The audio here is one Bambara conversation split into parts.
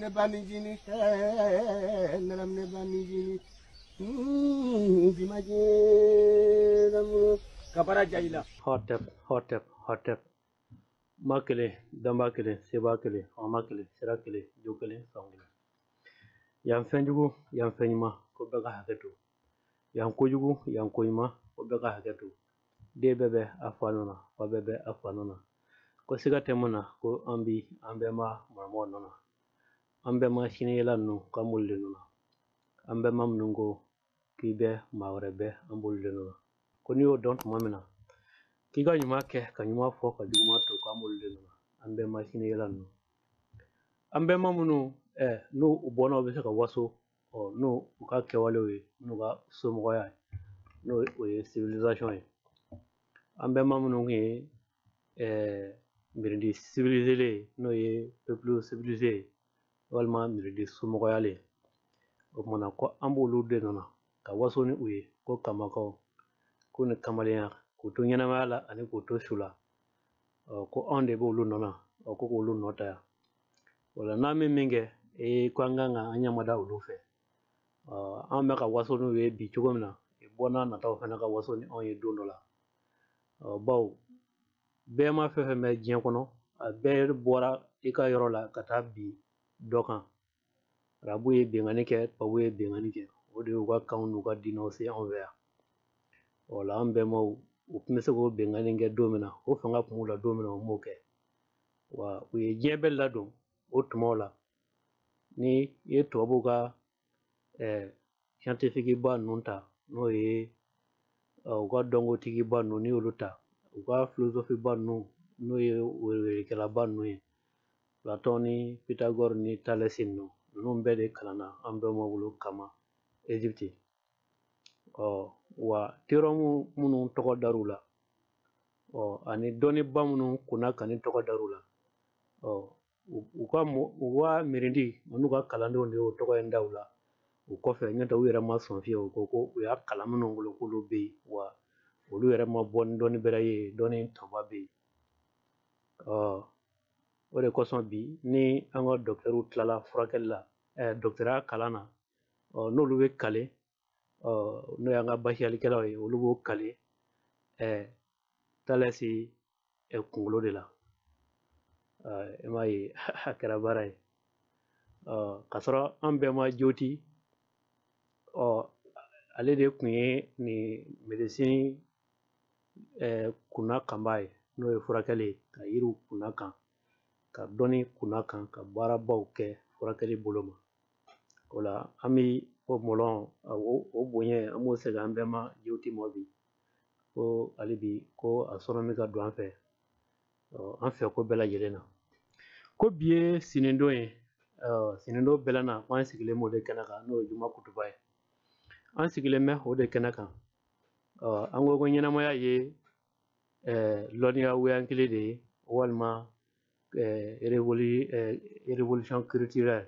Ne ba ni jini nalam ne ba ni jini bimaje namu kabara jayila hotep hotep hotep ma kelen danba kelen seba kelen fama kelen sira kelen jo kelen fan kelen yan fɛnjugu yan fɛn ɲuman ko bɛɛ ka hakɛ to yan kojugu yan ko ɲuman ko bɛɛ ka hakɛ to den bɛɛ bɛ a fa nɔ na fa bɛɛ bɛ a fa nɔ na ko siga tɛ mun na ko an bi an bɛɛ ma maramɔgɔ nɔ na an bɛɛ ma siniyɛla ninnu k'an b'olu de nɔ na an bɛɛ ma minnu ko k'i bɛ maa wɛrɛ bɛ an b'olu de nɔ na ko n'i y'o dɔn tuma min na k'i ka ɲuman kɛ ka ɲuman fɔ ka juguman to k'an b'olu de nɔ na an bɛɛ ma siniyɛla ninnu an bɛɛ ma minnu n'u u bɔnnaw bɛ se ka waso n'u u ka kɛwalew ye n'u ka somɔgɔya ye n'o o ye civilisation ye an bɛɛ ma minnu kun ye mirindi civilisé ye n'o ye peuple civilisé ye walima mirindi somɔgɔyalen ye o kumana ko an b'olu de nɔ na ka waso ni u ye ko kamakaw ko ni kamalenya k'u to ɲɛnamaya la ani k'u to su la ko anw de b'olu nɔ na ko k'olu nɔ ta yan o la n'an bɛ min kɛ ko an kan ka an ɲɛmada olu fɛ an bɛ ka waso n'u ye bi cogo min na bɔ n'a nataw fana ka waso ni anw ye don dɔ la bawo bɛɛ ma fɛn fɛn bɛ diɲɛ kɔnɔ a bɛɛ bɔra i ka yɔrɔ la ka taa bin dɔ kan arabu ye binkanni kɛ tubabu ye binkanni kɛ o de y'u ka kanw n'u ka diinɛw se anw fɛ yan o la an bɛnbaw u tun bɛ se k'o binkanni kɛ don min na o fanga tun b'u la don min na u m'o kɛ wa u ye diɲɛ bɛɛ ladon o tumaw la ni i ye tubabuw ka scientifique ba ninnu ta n'o ye u ka dɔnkotigiba ninnu n'i y'olu ta u ka philosophie ba ninnu n'o ye welewelikɛlaba ninnu ye Platon ni Pythagore ni Thalès ninnu ninnu bɛɛ de kalanna an bɛnbaw bolo kama Egypte wa théorème minnu tɔgɔ dar'u la ani dɔnniba minnu kunna ka ni tɔgɔ dar'u la u ka mirindi n'u ka kalandenw de y'o tɔgɔ in da u la o kɔfɛ n'o tɛ u yɛrɛ ma sɔn fiyewu u ko ko u y'a kalan minnu bolo k'olu bɛ yen wa olu yɛrɛ ma bɔ ni dɔnni bɛrɛ ye dɔnni tɔba bɛ yen o de kosɔn bi ni an ka dɔkitɛriw tilala furakɛli la dɔkitɛriya kalan na n'olu bɛ kale n'o y'an ka basiyalikɛlaw ye olu b'o kale Thalès kunkolo de la i m'a ye a kɛra baara ye k'a sɔrɔ an bɛɛ ma joti ale de tun ye nin médecine kunna kanba ye n'o ye furakɛli ye ka yiriw kunna kan ka dɔnni kunna kan ka baarabaw kɛ furakɛli bolo ma o la an bɛ o mɔlɔn o bonya an b'o segin an bɛɛ ma joti ma bi ko hali bi ko a sɔrɔ min ka don an fɛ an fɛ ko bɛɛ lajɛlen na ko bi ye sinidon ye sinidon bɛɛ na ko an sigilen b'o de kɛnɛ kan n'o ye juma kutuba ye an sigilen bɛ o de kɛnɛ kan an ko ko ɲɛnamaya ye lɔnniya wuyankili de ye walima révolution culturelle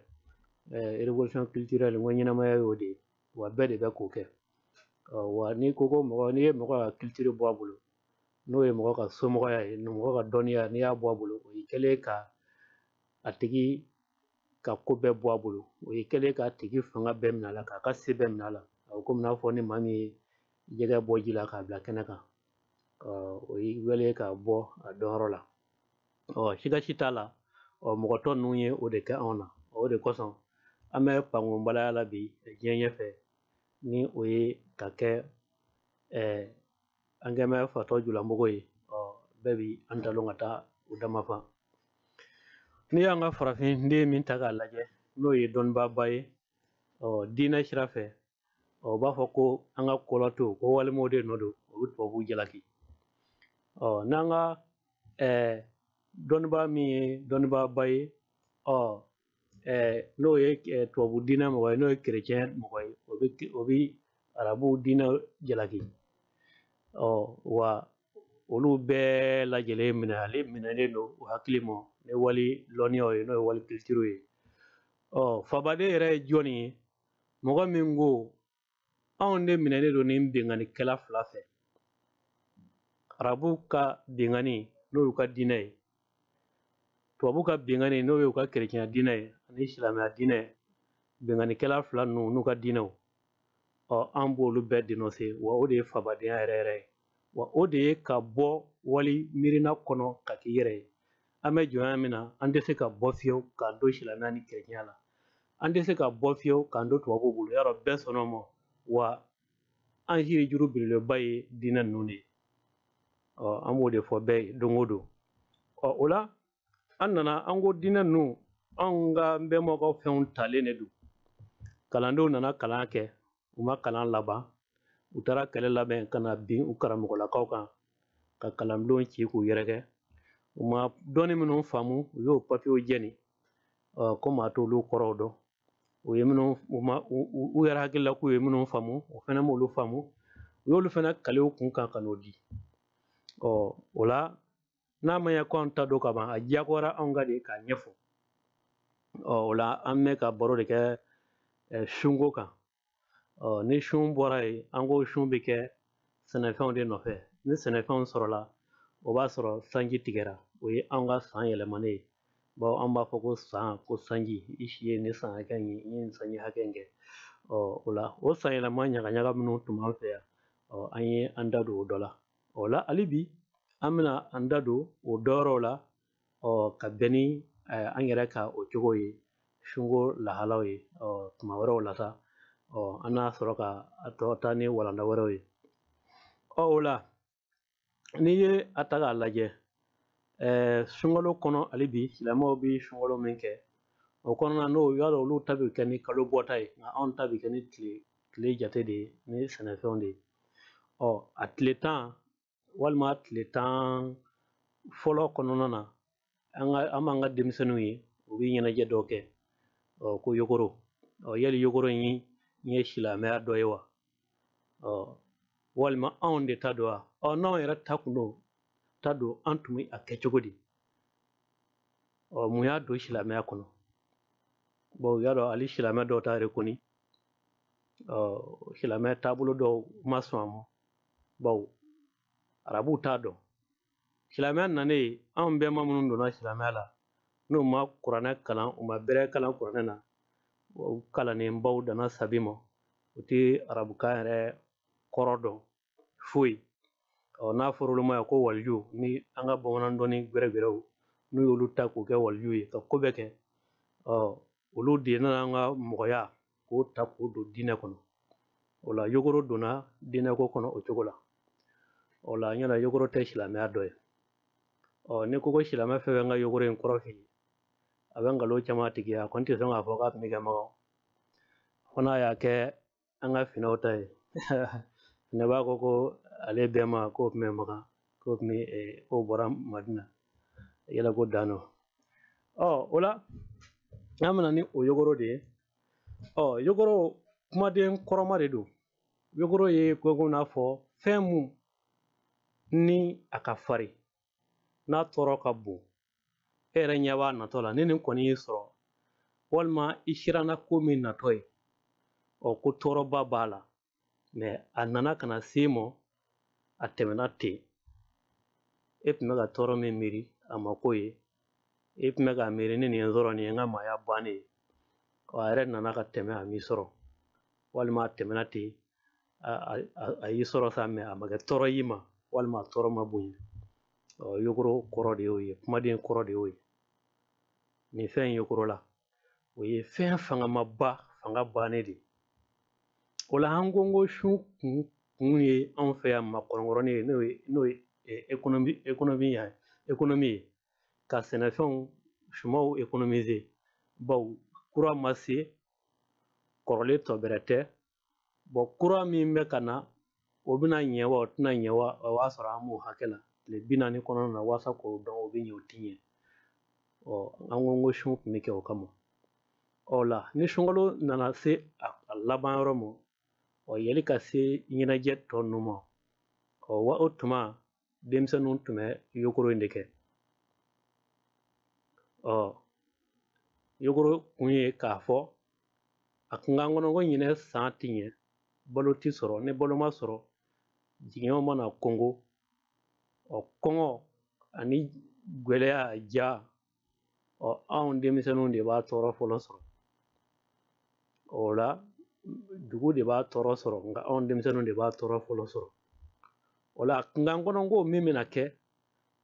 révolution culturelle n ko ɲɛnamaya y'o de ye wa bɛɛ de bɛ k'o kɛ wa n'i ko ko mɔgɔ n'i ye mɔgɔ ka culture bɔ a bolo n'o ye mɔgɔ ka somɔgɔya ye mɔgɔ ka dɔnniya n'i y'a bɔ a bolo o y'i kɛlen ka a tigi ka ko bɛɛ bɔ a bolo o y'i kɛlen k'a tigi fanga bɛɛ minɛ a la k'a ka se bɛɛ minɛ a la a bɛ komi n'a fɔ ni maa min ye jɛgɛ bɔ ji la k'a bila kɛnɛ kan o y'i wele k'a bɔ a dɔnyɔrɔ la siga si t'a la mɔgɔ tɔ ninnu ye o de kɛ anw na o de kosɔn an bɛ pankurunbalaya la bi diɲɛ ɲɛfɛ ni o ye ka kɛ an kɛn bɛ fatɔ julamɔgɔ ye bɛɛ bi an talon ka taa u dama fan n'i y'an ka farafinden min ta k'a lajɛ n'o ye dɔnnibaaba ye diinɛ sira fɛ o b'a fɔ ko an ka kɔlɔtɔ ko walimaw de nɔ don o bɛ tubabuw jalaki n'an ka dɔnnibaa min ye dɔnnibaaba ye n'o ye tubabu diinɛ mɔgɔ ye n'o ye kerecɛn mɔgɔ ye o bɛ arabuw diinɛ jalaki wa olu bɛɛ lajɛlen minɛ ale minɛlen don u hakili ma ni wali lɔnniyaw ye n'o ye wali culture ye fabaden yɛrɛ ye jɔnni ye mɔgɔ min ko anw de minɛnen don ni binkannikɛla fila fɛ arabuw ka binkanni n'o y'u ka diinɛ ye Tubabu ka binkanni n'o ye u ka kerecɛnya diinɛ ye ani silamɛya diinɛ, binkannikɛla fila ninnu n'u ka diinɛw, ɔ an b'olu bɛɛ dénoncer. Wa o de ye fabadenya yɛrɛ yɛrɛ ye, wa o de ye ka bɔ wali miirina kɔnɔ ka k'i yɛrɛ ye. An bɛ jɔnya min na, an tɛ se ka bɔ fiyewu k'an to silamɛya ni kerecɛnya la, an tɛ se ka bɔ fiyewu k'an to tubabuw bolo. Yarɔ bɛɛ sɔnna o ma, wa an siri juru belebeleba ye diinɛ ninnu de ye. Ɔ an b'o de fɔ bɛɛ ye don o don. Ɔ o la an nana an ko diinɛ ninnu anw ka bɛnbaw ka fɛnw talen de don. Kalandenw nana kalan kɛ, u ma kalan laban, u taara kɛlɛ labɛn ka na bin u karamɔgɔlakaw kan ka kalanbulon ci k'u yɛrɛkɛ. U ma dɔnni minnu faamu, u y'o papiyew jɛni, ɔ komi a t'olu kɔrɔw dɔn. U ye minnu, u ma, u yɛrɛ hakili la k'u ye minnu faamu, o fana m'olu faamu, u y'olu fana kale u kun kan ka n'o di. Ɔ o la n'a ma ɲɛ ko an ta don ka ban, a diyagoyara anw ka de k'a ɲɛfɔ. Ɔ o la an bɛ ka baro de kɛ sunko kan. Ɔ ni sun bɔra yen, an ko sun bɛ kɛ sɛnɛfɛnw de nɔfɛ. Ni sɛnɛfɛnw sɔrɔla, o b'a sɔrɔ sanji tigɛra, o ye anw ka san yɛlɛmanen ye. Bawo an b'a fɔ ko san, ko sanji, i si ye nin san hakɛ in ye, i ye nin sanji hakɛ in kɛ. Ɔ o la o san yɛlɛma ɲagaɲaga minnu tun b'an fɛ yan, ɔ an ye an da don o dɔ la. O la hali bi an bɛna an da don o dɔyɔrɔw la, ɔ ka bɛn ni an yɛrɛ ka o cogo ye, sunko lahalaw ye. Ɔ tuma wɛrɛw la sa, ɔ an n'a sɔrɔ ka a tɔ taa ni walanda wɛrɛw ye. Ɔ o la n'i ye a ta k'a lajɛ, sunkalo kɔnɔ hali bi silamɛw bɛ sunkalo min kɛ, o kɔnɔna n'o y'a dɔn olu ta bɛ kɛ ni kalo bɔta ye, nka anw ta bɛ kɛ ni tile jate de ye, ni sɛnɛfɛnw de ye. Ɔ a tile 10 walima tile 10 fɔlɔ kɔnɔna na, an b'an ka denmisɛnninw ye, u bɛ ɲɛnajɛ dɔw kɛ, ɔ ko yogoro. Ɔ yali yogoro in ye silamɛya dɔ ye wa? Ɔ walima anw de ta don wa? Ɔ n'anw yɛrɛ ta kun don, ta don, an tun bɛ a kɛ cogo di? Ɔ mun y'a don silamɛya kɔnɔ? Bon y'a dɔn hali silamɛ dɔw ta yɛrɛ ɔ silamɛ taabolo dɔw ma sɔn a ma, bawo arabuw t'a dɔn. Silamɛya nanen, anw bɛnba minnu donna silamɛya la, n'u ma kuranɛ kalan, u ma bɛrɛ kalan kuranɛ na, u kalannenbaw danna sabi ma, u tɛ arabukan yɛrɛ kɔrɔ dɔn foyi. Ɔ n'a fɔra olu ma ko waliju, ni an ka bamanan dɔnni gɛrɛgɛrɛw n'u y'olu ta k'u kɛ waliju ye ka ko bɛɛ kɛ, ɔ olu de nana an ka mɔgɔya k'o ta k'o don diinɛ kɔnɔ. O la yogoro donna diinɛko kɔnɔ o cogo la. O la ɲɛna yogoro tɛ silamɛya dɔ ye. Ɔ ni ko ko silamɛ fɛn fɛn ka yogoro in kɔrɔ f'i ye, a bɛ nkalon caman tigiya, a kɔni tɛ sɔn k'a fɔ k'a tun bɛ kɛ Makan. Fo n'a y'a kɛ an ka finɛw ta ye. Finɛ b'a ko ko ale bɛnba k'o tun bɛ Makan, k'o tun bɛ k'o bɔra Madina, yala ko dan don. Ɔ o la an bɛna ni o yogoro de ye. Ɔ yogoro kumaden kɔrɔma de don. Yogoro ye ko n'a fɔ fɛn mun ni a ka farin, n'a tɔɔrɔ ka bon, e yɛrɛ ɲɛ b'a natɔ la, ni nin kɔni y'i sɔrɔ, walima i siranna ko min natɔ ye, ɔ ko tɔɔrɔba b'a la, mɛ a nana ka na se ma, a tɛmɛna ten. E tun bɛ ka tɔɔrɔ min miiri, a ma k'o ye. E tun bɛ k'a miiri ni nin ye n sɔrɔ, nin ye n ka maaya bannen ye. Ɔ a yɛrɛ nana ka tɛmɛ, a m'i sɔrɔ, walima a tɛmɛna ten, a y'i sɔrɔ sa, mɛ a ma kɛ tɔɔrɔ y'i ma, walima a tɔɔrɔ ma bonya. Ɔ yogoro kɔrɔ de y'o ye, kumaden kɔrɔ de y'o ye. Nin fɛn in yogoro la, o ye fɛn fangamaba, fanga bannen de ye. O la an ko ko sun kun ye anw fɛ yan makɔrɔnkɔrɔnin ye, n'o ye économie ye, ka sɛnɛfɛnw sumanw économiser, bawo kura ma se, kɔrɔlen tɔ bɛrɛ tɛ. Bɔn kura min bɛ ka na, o bɛna ɲɛ wa, o tɛna ɲɛ wa, o b'a sɔrɔ an b'o hakɛ la tile 40 kɔnɔna na, walasa k'o dɔn o bɛ ɲɛ o ti ɲɛ. Ɔ an ko ko sun tun bɛ kɛ o kama. Ɔ la ni sunkalo nana se a laban yɔrɔ ma, ɔ yali ka se ɲɛnajɛ tɔ ninnu ma, ɔ wa o tuma denmisɛnninw tun bɛ yogoro in de kɛ. Ɔ yogoro kun ye k'a fɔ a kun k'an kɔnɔ ko ɲinɛ san ti ɲɛ, balo ti sɔrɔ, ni balo ma sɔrɔ jigiɲɛw mana kɔngo, ɔ kɔngɔ ani gwɛlɛya ja Ɔ anw denmisɛnninw de b'a tɔɔrɔ fɔlɔ sɔrɔ. O la dugu de b'a tɔɔrɔ sɔrɔ, nka anw denmisɛnninw de b'a tɔɔrɔ fɔlɔ sɔrɔ. O la nka n kɔnɔ ko min bɛna kɛ,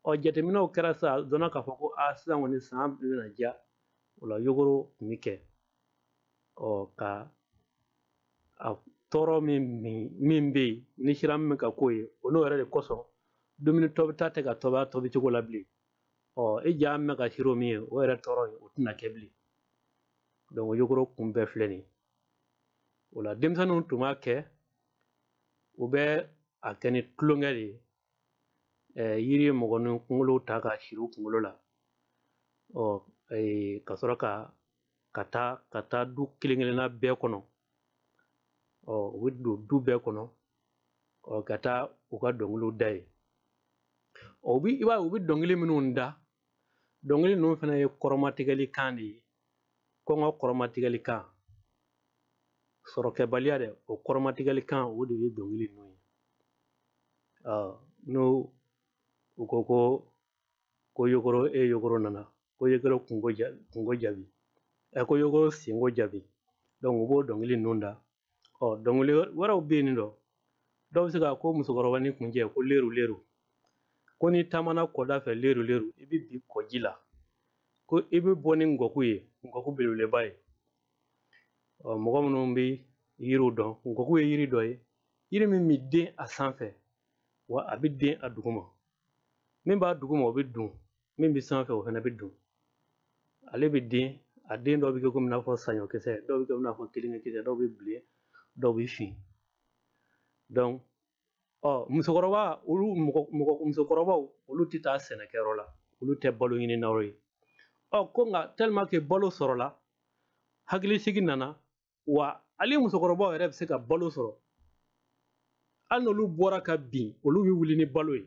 ɔ jateminɛw kɛra sa dɔnna k'a fɔ ko a sisan kɔni san bɛna diya. O la yogoro tun bɛ kɛ, ɔ ka a tɔɔrɔ min bɛ yen ni sira min bɛ ka k'o ye, o n'o yɛrɛ de kosɔn dumuni tɔbita tɛ ka tɔbɔ a tɔbi cogo la bilen. Ɔ e ja mɛn ka siro min ye, o yɛrɛ tɔɔrɔ ye, o tɛna kɛ bilen. Donc yogoro kun bɛɛ filɛ nin ye. O la denmisɛnninw tun b'a kɛ, u bɛ a kɛ ni tulonkɛ de ye. Yiri mɔgɔnin kunkolo ta ka siri u kunkolo la, ɔ ka sɔrɔ ka taa du kelen kelenna bɛɛ kɔnɔ. Ɔ u bɛ don du bɛɛ kɔnɔ, ɔ ka taa u ka dɔnkiliw da yen. Ɔ i b'a ye u bɛ dɔnkili minnu da, dɔnkili ninnu fana ye kɔrɔmatigɛli kan de ye, kɔngɔ kɔrɔmatigɛli kan, sɔrɔkɛbaliya dɛ, o kɔrɔmatigɛli kan, o de ye dɔnkili ninnu ye. Ɔ n'o u ko ko yogoro, e yogoro nana, ko yogoro kungo jaabi, ɛ ko yogoro senko jaabi. Donc u b'o dɔnkili ninnu da. Ɔ dɔnkili wɛrɛw bɛ yen nɔ, dɔw bɛ se ka ko musokɔrɔba ni kuncɛ ko leru leru, ko n'i taamana kɔda fɛ leru leru, i bɛ bin kɔji la, ko i bɛ bɔ ni ngɔku ye, ngɔku belebeleba ye. Ɔ mɔgɔ minnu bɛ yiriw dɔn, ngɔku ye yiri dɔ ye, yiri min bɛ den a sanfɛ, wa a bɛ den a duguma. Min b'a duguma o bɛ dun, min bɛ sanfɛ o fana bɛ dun. Ale bɛ den, a den dɔw bɛ kɛ komi i n'a fɔ saɲɔkisɛ, dɔw bɛ kɛ i n'a fɔ kelenkisɛ, dɔw bɛ bilen, dɔw bɛ fin. Donc ɔ musokɔrɔba, olu mɔgɔ musokɔrɔbaw, olu tɛ taa sɛnɛkɛyɔrɔ la, olu tɛ balo ɲini na yɔrɔ ye. Ɔ ko nka tellement que balo sɔrɔla, hakilisigi nana, wa ale musokɔrɔbaw yɛrɛ bɛ se ka balo sɔrɔ. Hali n'olu bɔra ka bin, olu bɛ wuli ni balo ye.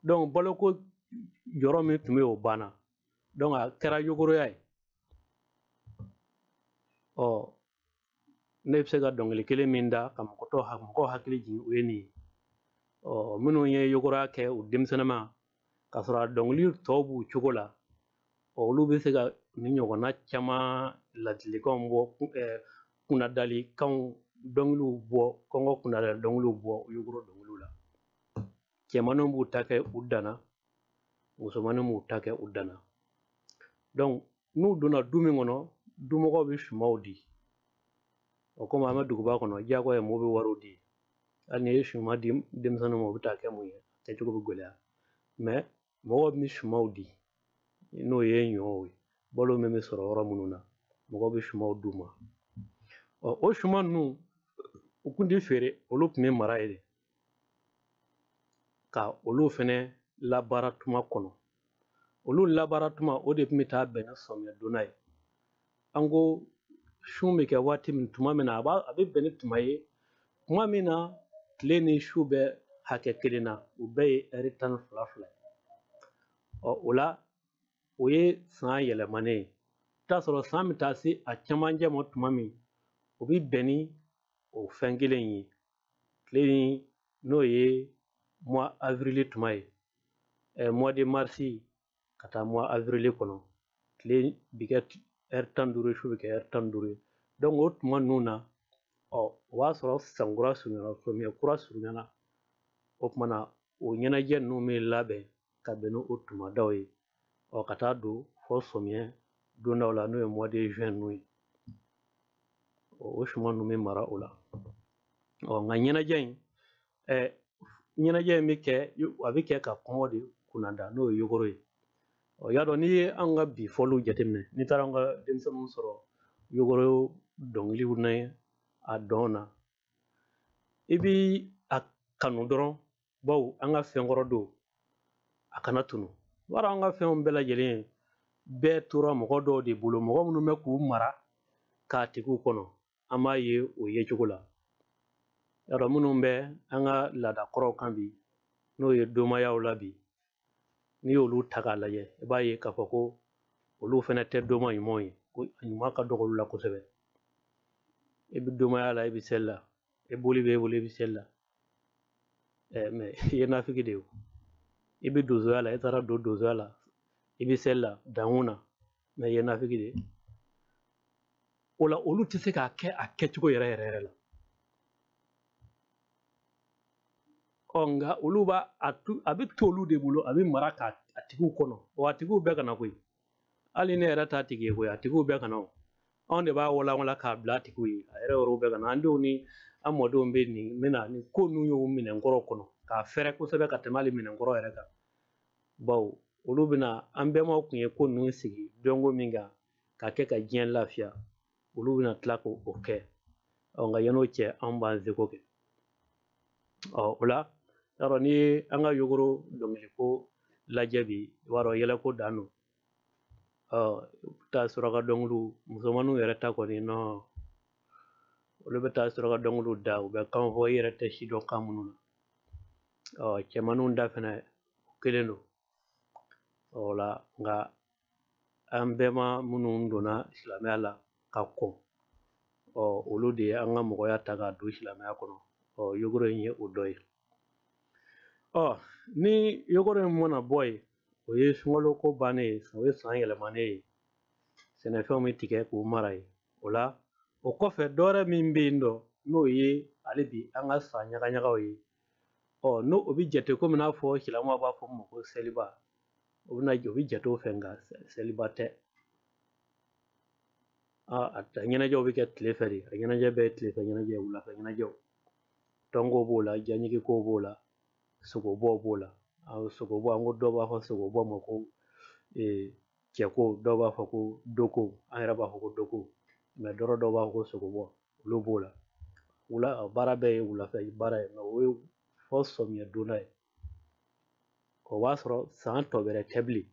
Donc baloko jɔrɔ min tun bɛ yen, o banna. Donc a kɛra yogoroya ye. Ɔ ne bɛ se ka dɔnkili kelen min da ka mɔgɔw hakili jigin, o ye nin ye. Ɔ minnu ye yogoroya kɛ u denmisɛnninma, k'a sɔrɔ a dɔnkili tɔw b'u cogo la, ɔ olu bɛ se ka nin ɲɔgɔnna caman ladilikanw bɔ, kunnadalikanw dɔnkiliw bɔ, kɔngɔ kunnadali dɔnkiliw bɔ yogoro dɔnkiliw la. Cɛmaninw b'u ta kɛ u danna, musomaninw b'u ta kɛ u danna. Donc n'u donna du min kɔnɔ, dumɔgɔw bɛ sumaw di. O komi an bɛ duguba kɔnɔ, diyagoya mɔgɔw bɛ wariw di. Hali n'i ye suman di denmisɛnninw ma, u bɛ taa kɛ mun ye, a kɛcogo bɛ gɛlɛya. Mais mɔgɔw bɛ sumaw di, n'o ye ɲɔw ye, balo min bɛ sɔrɔ yɔrɔ minnu na, mɔgɔw bɛ sumaw d'u ma. Ɔ o suman ninnu, u kun tɛ feere, olu tun bɛ mara yen de, ka olu fɛnɛ labaara tuma kɔnɔ. Olu labaara tuma, o de tun bɛ taa bɛn ni sɔmiya donda ye. An ko sun bɛ kɛ waati min, tuma min na, a bɛ bɛn ni tuma ye, tuma min na tile ni su bɛ hakɛ kelen na, u bɛɛ ye ɛri 12 fila ye. Ɔ o la, o ye san yɛlɛmanen ye. I bɛ t'a sɔrɔ san bɛ taa se a cɛmancɛ ma tuma min, o bɛ bɛn ni o fɛn kelen in ye. Tile ni n'o ye mois avril tuma ye, mois de mars ka taa mois avril kɔnɔ, tile bi kɛ ɛri 15 ye, su bɛ kɛ ɛri 15 ye. Donc o tuma ninnu na, ɔ o b'a sɔrɔ san kura surunyana, samiyɛ kura surunyana. O tuma na, o ɲɛnajɛ ninnu bɛ labɛn ka bɛn ni o tumadaw ye. Ɔ ka taa don fɔ samiyɛ dondaw la, n'o ye mois de juin ninnu ye. O suman ninnu bɛ mara o la. Ɔ nka ɲɛnajɛ in, ɲɛnajɛ in bɛ kɛ, a bɛ kɛ ka kɔngɔ de kunnada, n'o ye yogoro ye. Ɔ y'a dɔn n'i ye an ka bi fɔliw jateminɛ, n'i taara an ka denmisɛnninw sɔrɔ yogoro dɔnkiliw ni a dɔn na, i bi a kanu dɔrɔn, bawo an ka fɛn kɔrɔ don, a kana tunu. Bari an ka fɛnw bɛɛ lajɛlen bɛɛ tora mɔgɔ dɔw de bolo, mɔgɔ minnu bɛ k'u mara k'a tigiw kɔnɔ, an b'a ye o yecogo la. Y'a dɔn minnu bɛ an ka laadakɔrɔw kan bi, n'o ye domayaw la bi, n'i y'olu ta k'a lajɛ, i b'a ye k'a fɔ ko olu fana tɛ doma ɲumanw ye, ko ɲuman ka dɔgɔ olu la kosɛbɛ. I bɛ domaya la, i bɛ seli la, i boli b'e bolo, i bɛ seli la, mais i ye nafigi de ye o. I bɛ donsoya la, i taara don donsoya la, I bɛ seli la dankun na, mɛ i ye nafigi de ye. O la olu tɛ se k'a kɛ a kɛcogo yɛrɛ yɛrɛ yɛrɛ la. Ɔ nka olu b'a a tu, a bɛ to olu de bolo, a bɛ mara k'a a tigiw kɔnɔ. Wa a tigiw bɛɛ kana koyi, hali ne yɛrɛ t'a tigi ye koyi, a tigiw bɛɛ kana o. Anw de b'a walawala k'a bila a tigiw ye, a yɛrɛ yɔrɔw bɛɛ kana. An denw ni an mɔdenw bɛ nin bɛna nin ko ninnu y'o minɛnkɔrɔ kɔnɔ k'a fɛrɛ kosɛbɛ ka tɛmɛ hali minɛnkɔrɔ yɛrɛ kan. Bawo olu bɛna, an bɛnbaw tun ye ko ninnu sigi dɔnko min kan ka kɛ ka diɲɛ lafiya, olu bɛna tila k'o kɛ. Ɔ nka yan'o cɛ, anw b'an seko kɛ. Ɔ o la, yarɔ n'i ye an ka yogoro dɔnkiliko lajɛ bi, i b'a dɔn yɛlɛko dan don. Ɔ taa suraka dɔnkiliw, musomaninw yɛrɛ ta kɔni nɔ, olu bɛ taa suraka dɔnkiliw da, u bɛ kan fɔ i yɛrɛ tɛ si dɔn kan minnu na. Ɔ cɛmaninw da fɛnɛ o kelen don. O la nka an bɛnba minnu donna silamɛya la ka kɔn, ɔ olu de ye an ka mɔgɔya ta k'a don silamɛya kɔnɔ. Ɔ yogoro in ye o dɔ ye. Ɔ ni yogoro in mana bɔ yen, o ye sunkalo ko bannen ye, o ye san yɛlɛmanen ye, sɛnɛfɛnw bɛ tigɛ k'u mara yen. O la o kɔfɛ dɔwɛrɛ min bɛ yen nɔ, n'o ye hali bi an ka san ɲagaɲagaw ye. Ɔ n'o o bɛ jate komi n'a fɔ silamɛw b'a fɔ min ma ko seliba, o bɛna, o bɛ jate o fɛ, nka seliba tɛ. A ɲɛnajɛw bɛ kɛ tile fɛ de, a ɲɛnajɛ bɛɛ ye tile fɛ ɲɛnajɛ, wulafɛ ɲɛnajɛw. Tɔnko b'o la, jaɲigiko b'o la, sogobɔ b'o la. Sogobɔ, an ko dɔw b'a fɔ sogobɔ ma ko cɛko, dɔw b'a fɔ ko doko, an yɛrɛ b'a fɔ ko doko, mɛ dɔrɔ dɔw b'a fɔ ko sogobɔ, olu b'o la. Wula baara bɛɛ ye wulafɛ baara ye, mɛ o ye fɔ sɔmiyɛ donda ye. O b'a sɔrɔ san tɔ bɛrɛ tɛ bilen.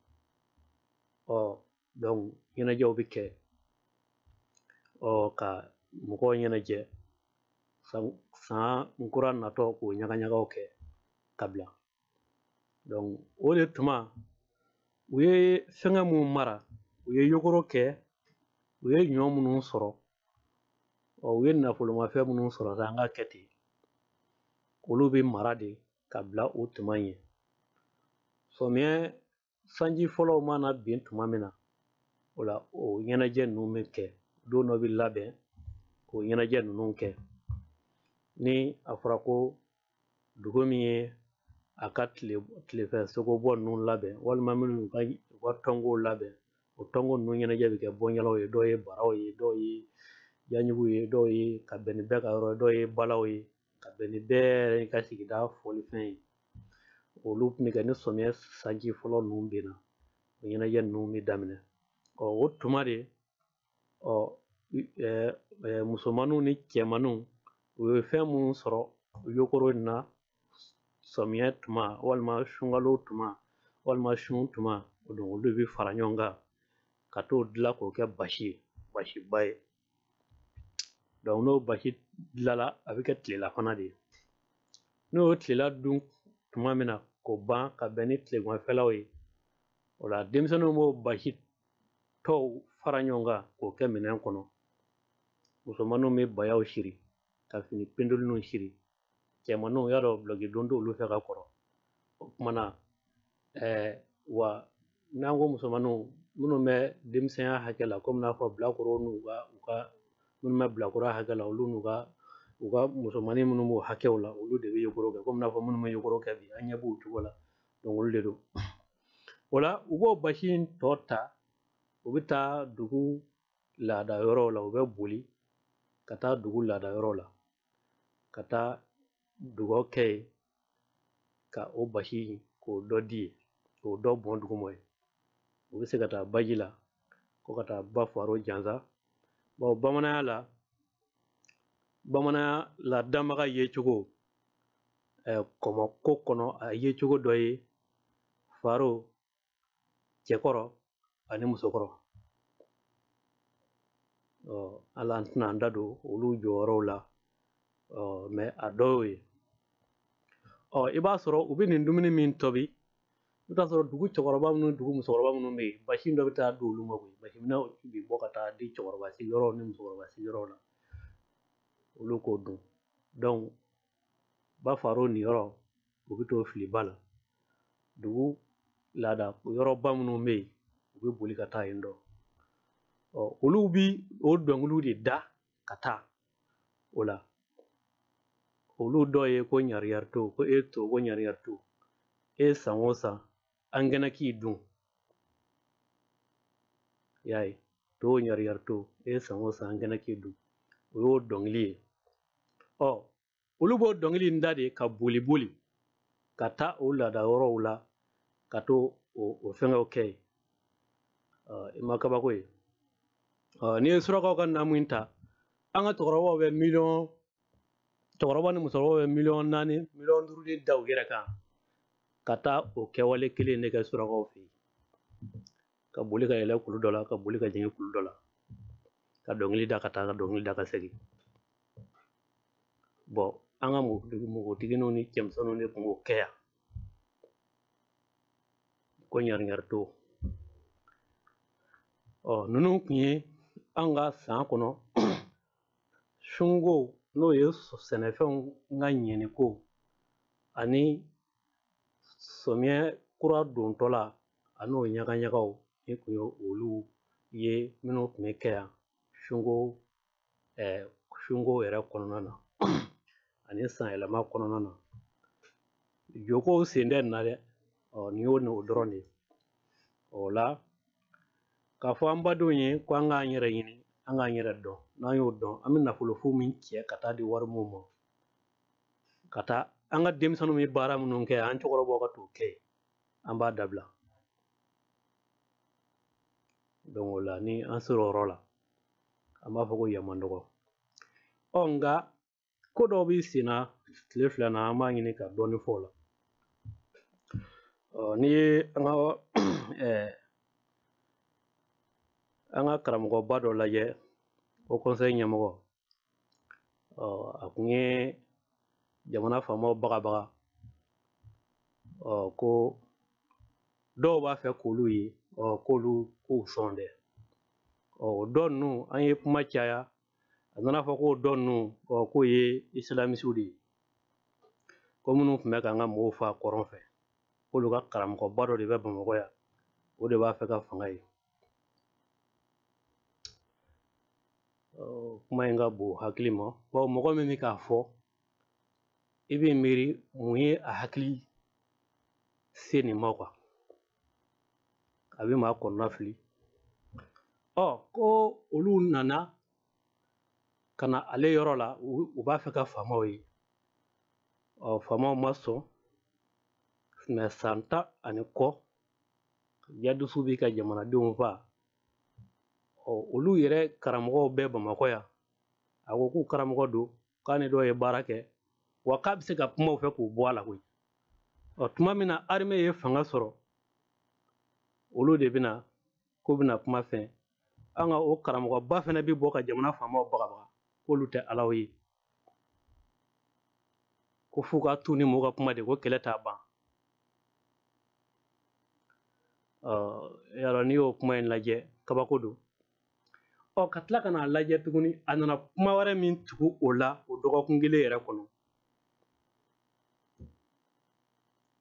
Ɔ donc ɲɛnajɛw bɛ kɛ, ɔ ka mɔgɔw ɲɛnajɛ, san kura natɔ k'o ɲagaɲagaw kɛ ka bila. Donc o de tuma u ye fɛngɛ mun mara, u ye yogoro kɛ, u ye ɲɔ minnu sɔrɔ, ɔ u ye nafolomafɛn minnu sɔrɔ sa, an ka kɛ ten, olu bɛ mara de ka bila o tuma ɲɛ. Sɔmiyɛ sanji fɔlɔw mana bin tuma min na, o la o ɲɛnajɛ ninnu bɛ kɛ, don dɔ bɛ labɛn k'o ɲɛnajɛ ninnu kɛ. Ni a fɔra ko dugu min ye a ka tilefɛ sogobɔ ninnu labɛn, walima minnu y'u ka tɔnkow labɛn, o tɔnko ninnu ɲɛnajɛ bɛ kɛ bɔnjalaw ye, dɔw ye baraw ye, dɔw ye jaɲuguw ye, dɔw ye ka bɛn ni bɛɛ ka yɔrɔ ye, dɔw ye balaw ye, ka bɛn ni bɛɛ yɛrɛ ka sigida fɔlifɛn ye. Olu tun bɛ kɛ ni sɔmiyɛ sanji fɔlɔ ninnu bɛ na, o ɲɛnajɛ ninnu bɛ daminɛ. Ɔ o tuma de, ɔ musomaninw ni cɛmaninw u ye fɛn minnu sɔrɔ yogoro in na sɔmiyɛ tuma, walima sunkalo tuma, walima sun tuma, o don olu bɛ fara ɲɔgɔn kan ka t'o dilan k'o kɛ basi ye, basiba ye. Donc n'o basi dilanla, a bɛ kɛ tilelafana de ye. N'o ye tilela dun tuma min na k'o ban ka bɛn ni tileganfɛlaw ye, o la denmisɛnninw b'o basi tɔw fara ɲɔgɔn kan k'o kɛ minɛn kɔnɔ. Musomaninw bɛ bayaw siri ka fini pendelinw siri, cɛmaninw y'a dɔn bulɔki don t'olu fɛ ka kɔrɔ. O kuma na, wa n'an ko musomaninw minnu bɛ denmisɛnya hakɛ la, komi n'a fɔ bilakorow n'u ka u ka minnu bɛ bilakoroya hakɛ la, olu n'u ka u ka musomanin minnu b'o hakɛw la, olu de bɛ yogoro kɛ, komi n'a fɔ minnu bɛ yogoro kɛ bi, an ɲɛ b'u cogo la, donc olu de don. O la u b'o basi in tɔ ta, u bɛ taa dugu laada yɔrɔw la, u bɛ boli ka taa dugu laada yɔrɔw la, ka taa dugawu kɛ yen, ka o basi k'o dɔ di yen, k'o dɔ bɔn duguma yen. U bɛ se ka taa baji la, ko ka taa ba faro jansa. Bawo bamananya la danbaga ye cogo, kɔmɔ ko kɔnɔ, a ye cogo dɔ ye faro, cɛkɔrɔ ani musokɔrɔ. Ɔ ala an tɛna an da don olu jɔyɔrɔw la, ɔ mɛ a dɔ y'o ye. Ɔ i b'a sɔrɔ u bɛ nin dumuni min tobi, i bɛ t'a sɔrɔ dugu cɛkɔrɔba minnu, dugu musokɔrɔba minnu bɛ yen, basi dɔ bɛ taa di olu ma koyi. Basi minɛw bɛ bɔ ka taa di cɛkɔrɔba sigiyɔrɔw ni musokɔrɔba sigiyɔrɔw la, olu k'o dun. Donc ba faro nin yɔrɔ, u bɛ t'o fili ba la. Dugu laada yɔrɔba minnu bɛ yen, bɛ boli ka taa yen dɔ. Ɔ olu bi o dɔnkiliw de da ka taa o la. Olu dɔ ye ko ɲariyarito, ko e to ko ɲariyarito, e san o san an kɛnɛ k'i dun. I y'a ye, to ɲariyarito, e san o san an kɛnɛ k'i dun. O y'o dɔnkili ye. Ɔ olu b'o dɔnkili in da de ka boli boli ka taa o laada yɔrɔw la ka to o fɛngɛw kɛ yen. I ma kabako ye. N'i ye surakaw ka naamu in ta, an ka cɛkɔrɔbaw bɛ miliyɔn, cɛkɔrɔba ni musokɔrɔbaw bɛ miliyɔn 4, miliyɔn 5 de da u yɛrɛ kan ka taa o kɛwale kelen de kɛ surakaw fɛ yen. Ka boli ka yɛlɛ kulu dɔ la, ka boli ka jigin kulu dɔ la, ka dɔnkili da ka taa, ka dɔnkili da ka segin. Bɔn an ka npogotigininw ni cɛmisɛnninw de tun b'o kɛ yan. Ko ɲariɲarito. Ɔ ninnu tun ye an ka san kɔnɔ sunko, n'o ye sɛnɛfɛnw ka ɲɛniko ani sɔmiyɛ kura dontɔ la an'o ɲagaɲagaw, ni tun ye olu ye minnu tun bɛ kɛ yan sunko, sunko yɛrɛ kɔnɔna na ani sanyɛlɛma kɔnɔna na. Jokow sen tɛ nin na dɛ. Ɔ nin y'o n'o dɔrɔn de ye. O la k'a fɔ an badenw ye ko an k'an yɛrɛ ɲini, an k'an yɛrɛ dɔn. N'an y'o dɔn, an bɛ nafolofo min cɛ ka taa di wari min ma, ka taa an ka denmisɛnninw bɛ baara minnu kɛ, an cɛkɔrɔbaw ka t'o kɛ yen, an b'a dabila. Donc o la ni an sera o yɔrɔ la, an b'a fɔ ko yan man dɔgɔ. Ɔ nka ko dɔw bɛ sen na tile fila na, an b'a ɲini ka dɔɔnin fɔ o la. Ɔ n'i ye an ka an ka karamɔgɔba dɔ lajɛ, o conseil ɲɛmɔgɔ, ɔ a kun ye jamana faamaw bagabaga, ɔ ko dɔw b'a fɛ k'olu ye, ɔ k'olu k'u sɔn dɛ. Ɔ o dɔ ninnu, an ye kuma caya, a nana fɔ k'o dɔ ninnu, ɔ k'o ye isilamisiw de ye, ko minnu tun bɛ k'an ka mɔgɔw fa kɔrɔn fɛ, k'olu ka karamɔgɔba dɔ de bɛ Bamakɔ yan, o de b'a fɛ ka fanga ye. Kuma in ka bon hakili ma, bawo mɔgɔ min bɛ k'a fɔ, i b'i miiri mun ye a hakili se nin ma kuwa. A bɛ maa kɔnɔna fili. Ɔ ko olu nana ka na ale yɔrɔ la, u b'a fɛ ka faamaw ye. Ɔ faamaw ma sɔn, mɛ san 10 ani kɔ, jadisiw bɛ ka jamanadenw fa. Ɔ olu yɛrɛ karamɔgɔw bɛ Bamakɔ yan. A ko k'u karamɔgɔ don, k'a ni dɔw ye baara kɛ, wa k'a bɛ se ka kuma u fɛ k'u bɔ a la koyi. Ɔ tuma min na armée ye fanga sɔrɔ, olu de bɛna k'u bɛna kuma fɛn. An ka o karamɔgɔba fana bɛ bɔ ka jamana faamaw bagabaga k'olu tɛ alaw ye, ko f'u ka tu ni mɔgɔw ka kuma de, ko kɛlɛ t'a ban. Ɔ yɔrɔ n'i y'o kuma in lajɛ, kabako don. Ɔ ka tila ka n'a lajɛ tuguni, a nana kuma wɛrɛ min tugu o la o dɔgɔkun kelen yɛrɛ kɔnɔ,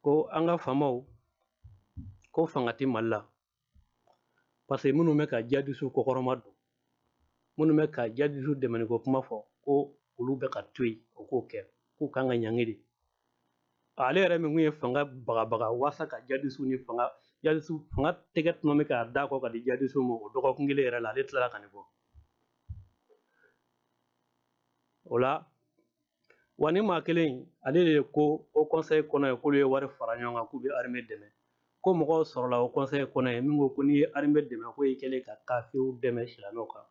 ko an ka faamaw ko fanga tɛ Mali la, parce que minnu bɛ ka jadisiw kɔkɔrɔma don, minnu bɛ ka jadisiw dɛmɛniko kuma fɔ, ko olu bɛ ka to yen, o k'o kɛ, k'u kan ka ɲangi de. Ale yɛrɛ min kun ye fanga bagabaga walasa ka jadisiw ni fanga, jadisiw fanga tɛgɛ tuma min k'a da kɔ ka di jadisiw ma, o dɔgɔkun kelen yɛrɛ la, ale tilala ka nin bɔ. O la wa ni maa kelen in, ale de ko o conseil kɔnɔ yen k'olu ye wari fara ɲɔgɔn kan k'u bɛ armée dɛmɛ, ko mɔgɔw sɔrɔla o conseil kɔnɔ yen min ko ko n'i ye armée dɛmɛ ko i kɛlen ka kafiriw dɛmɛ silamɛw kan.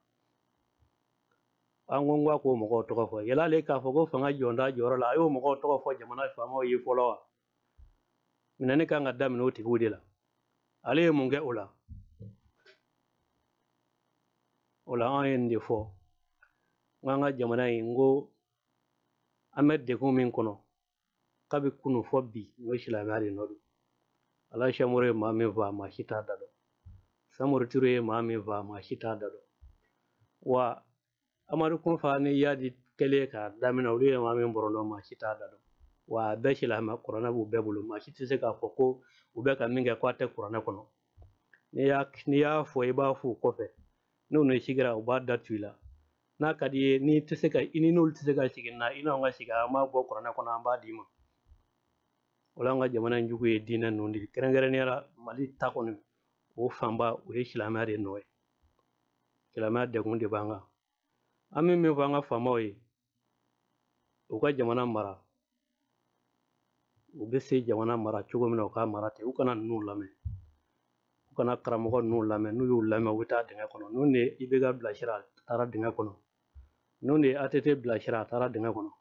An ko n k'a k'o mɔgɔw tɔgɔ fɔ, yala ale k'a fɔ ko fanga jɔn t'a jɔyɔrɔ la, a y'o mɔgɔw tɔgɔ fɔ jamana faamaw ye fɔlɔ wa? Minɛni kan ka daminɛ o tigiw de la. Ale ye mun kɛ o la? O la an ye nin de fɔ, n k'an ka jamana in, n ko an bɛ degun min kɔnɔ kabi kunun fɔ bi, n ko silamɛya de nɔ don. Ala Samori ye maa min faa, maa si t'a da dɔn. Samori Ture ye maa min faa, maa si t'a da dɔn. Wa Amadu Kunfa ni Yadi kɛlen k'a daminɛ, olu ye maa min bɔrɔntɔ, maa si t'a da dɔn. Wa a bɛɛ silamɛ, kuranɛ b'u bɛɛ bolo, maa si tɛ se k'a fɔ ko u bɛ ka min kɛ k'a tɛ kuranɛ kɔnɔ. N'i y'a fɔ i b'a fɔ o kɔfɛ, n'u ni sigira u b'a da tu i la. N'a ka di i ye, n'i tɛ se ka, i ni n'olu tɛ se ka sigi na, i n'anw ka sigi, an b'a bɔ kuranɛ kɔnɔ, an b'a d'i ma. O la an ka jamana in jugu ye diinɛ ninnu de ye, kɛrɛnkɛrɛnnenya la Mali ta kɔni, o fanba o ye silamɛya de nɔ ye. Silamɛya degun de b'an kan. An bɛ min fɔ an ka faamaw ye, u ka jamana mara, u bɛ se jamana mara cogo min na, u k'a mara ten. U kana ninnu lamɛn, u kana karamɔgɔ ninnu lamɛn. N'u y'u lamɛn, u bɛ taa dingɛ kɔnɔ. Ninnu de ye IBK bilasira, a taara dingɛ kɔnɔ. Ninnu de ye ATT bilasira, a taara dingɛ kɔnɔ.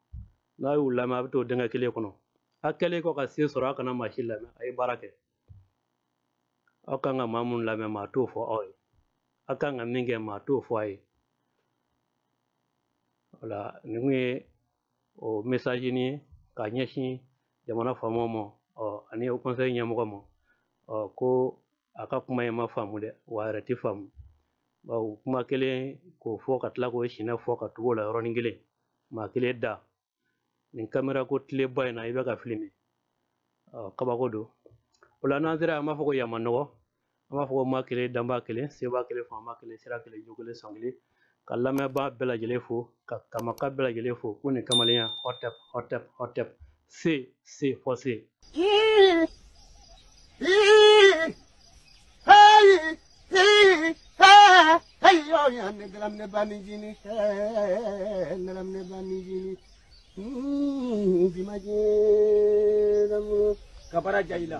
N'a y'u lamɛn, a bɛ t'o dingɛ kelen kɔnɔ. A kɛlen kɔ ka se sɔrɔ, a kana maa si lamɛn, a ye baara kɛ. Aw kan ka maa minnu lamɛn, maa t'o fɔ aw ye. Aw kan ka min kɛ, maa t'o fɔ a ye. Wala nin kun ye o message ni ye ka ɲɛsin jamana faamaw ma, ɔ ani o conseil ɲɛmɔgɔ ma, ɔ ko a ka kuma in ma faamu dɛ, wa a yɛrɛ tɛ faamu. Bawo kuma kelen k'o fɔ ka tila k'o siɲɛ fɔ ka tugu o la yɔrɔnin kelen, maa kelen da. Nin kamera ko tileba in na, i bɛ ka filmer. Ɔ kabako don. O la n'an sera, an b'a fɔ ko yama nɔgɔ, an b'a fɔ ko maa kelen, danba kelen, seba kelen, faama kelen, sira kelen, jo kelen, sɔn kelen. Ka lamɛnbaa bɛɛ lajɛlen fo, ka kamaka bɛɛ lajɛlen fo, ko nin kamalenya, hɔtɛp, hɔtɛp, hɔtɛp, se, se, fɔ se. Kabara jayila.